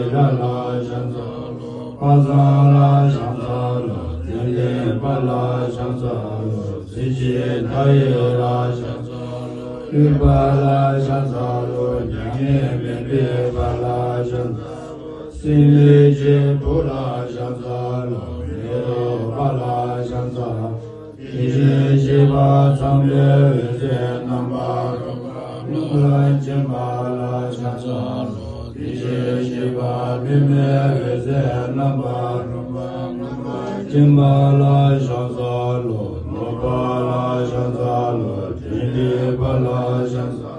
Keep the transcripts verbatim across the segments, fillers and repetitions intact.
ར་ལ་ཕྱག་འཚལ་ལོ། དཔལ་བཟང་ལ་ཕྱག་འཚལ་ལོ། ཙན་དན་དཔལ་ལ་ཕྱག་འཚལ་ལོ། གཟི་བརྗིད་མཐའ་ཡས་ལ་ཕྱག་འཚལ་ལོ། གླིང་པ་ལ་ཕྱག་འཚལ་ལོ། མྱ་ངན་མེད་པའི་དཔལ་ལ་ཕྱག་འཚལ་ལོ། སྲིན་ལས་ཀྱི་བུ་ལ་ཕྱག་འཚལ་ལོ། མེ་ཏོག་དཔལ་ལ་ཕྱག་འཚལ་ལོ། དེ་བཞིན་གཤེགས་པ་ཚངས་པའི་འོད་ཟེར་རྣམ་པར་རོལ་པ། རླུང་ལ་སྦྱིན་པ་ལ་ཕྱག་འཚལ་ལོ། དེ་བཞིན་གཤེགས་པ་པདྨའི་འོད་ཟེར་རྣམ་པར་རོལ་པ། རླུང་ལ་སྦྱིན་པ་ལ་ཕྱག་འཚལ་ལོ། ནོར་དཔལ་ལ་ཕྱག་འཚལ་ལོ། ཕྲིན་ལས་དཔལ་ལ་ཕྱག་འཚལ་ལོ།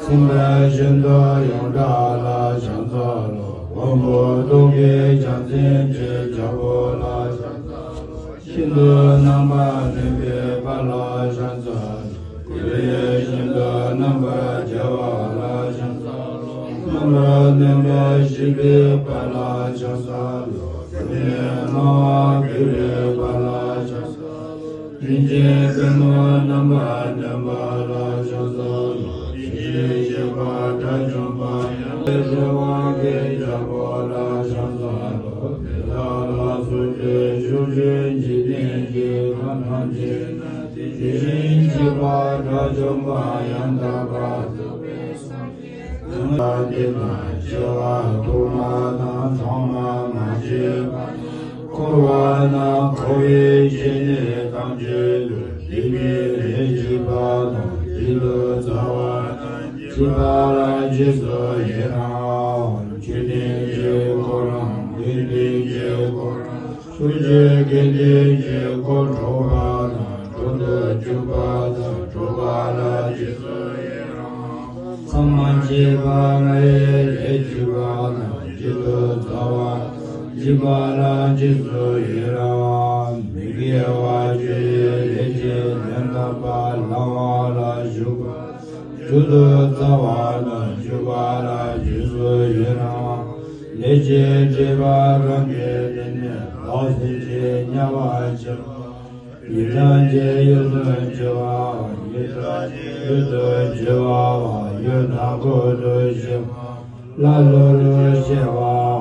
སེམས་དཔའ་ཤིན་ཏུ་ཡོངས་གྲགས་ལ་ཕྱག་འཚལ་ལོ། མགོན་པོ་སྟོབས་ཀྱི་རྒྱལ་མཚན་གྱི་རྒྱལ་པོ་ལ་ཕྱག་འཚལ་ལོ། ཤིན་ཏུ་རྣམ་པར་གནོན་པའི་དཔལ་ལ་ཕྱག་འཚལ་ལོ། དེ་བས་ཤིན་ཏུ་རྣམ་པར་རྒྱལ་བ་ལ་ཕྱག་འཚལ་ལོ། རྣམ་པར་གནོན་པར་བྱེད་པའི་དཔལ་ལ་ཕྱག་འཚལ་ལོ། དེ་ནས་སྣང་བ་བསྒྱུར་བའི་དཔལ་ལ་ཕྱག་འཚལ་ལོ། རིན་ཆེན་པདྨོ་རྣམ་པར་གནོན་པ་ལ་ཕྱག་འཚལ་ལོ། དེ་བཞིན་གཤེགས་པ་དགྲ་བཅོམ་པ་ཡང་དག་པའི་ཆོས་དབང་གི་རྒྱལ་པོ་ལ་ཕྱག་འཚལ་ལོ། དེ་དག་ལ་སོགས་པའི་ཕྱོགས་བཅུའི་འཇིག་རྟེན་གྱི་ཁམས་ཐམས་ཅད་ན་དེ་བཞིན་གཤེགས་པ་དགྲ་བཅོམ་པ་ཡང་དག་པར་རྫོགས་པའི་སངས་རྒྱས་དང་དེ་དང་བཅས་པ་ཐོག་མ་དང་ཐོག་མ་མ་མཆིས་པ། འཁོར་བ་ན་འཁོར་བའི་སྐྱེ་གནས་ཐམས་ཅད་དུ་བདེ་བའི་ལས་བྱེད་པ་དང་། དེ་ལུ་བྱ་བ་རྣམས་བྱེད་པ་ལ་རྗེས་སུ་ཡི་རང་ངོ་། ཆོས་ལྡན་གྱི་འཁོར་རམ་དགེ་ལྡན་གྱི་འཁོར་རམ། ཕྱོགས་བཅུའི་དགེ་འདུན་གྱི་འཁོར་འཕྲོག་པ་དང་འཕྲོག་ཏུ་བཅུག་པ་དང་འཕྲོག་པ་ལ་རྗེས་སུ་ཡི་རང་ངོ་། མཚམས་མ་མཆིས་པ་ལྔའི་ལས་བྱེད་པ་དང་། རྗེས་སུ་བྱ་བ་བྱེད་པ་ལ་རྗེས་སུ་ཡི་རང་ངོ་། མི་དགེ་བ་བཅུའི་ལས་ཀྱི་ལས་རྣམ་པར་བླང་བ་ལ་ཞུགས་པ། མཇུག་ཏུ་བྱ་བ་ལ་ཞུགས་པ་ལ་རྗེས་སུ་ཡི་རང་ངོ་། ལས་ཀྱི་སྒྲིབ་པ་རང་གི་སྟེང་ནས་ལོག་ཟིན་ཅིང་དམྱལ་བར་སྐྱེ་བ། ཡུལ་ཐམས་ཅད་གཡུལ་དུ་སྐྱེ་བའམ། ཡུལ་ཐམས་ཅད་ཡུལ་དུ་སྐྱེ་བའམ། ཡུལ་མཐའ་འཁོབ་ཏུ་སྐྱེ་བ། ལྷ་ཀླུ་ལུ་སྐྱེ་བའམ།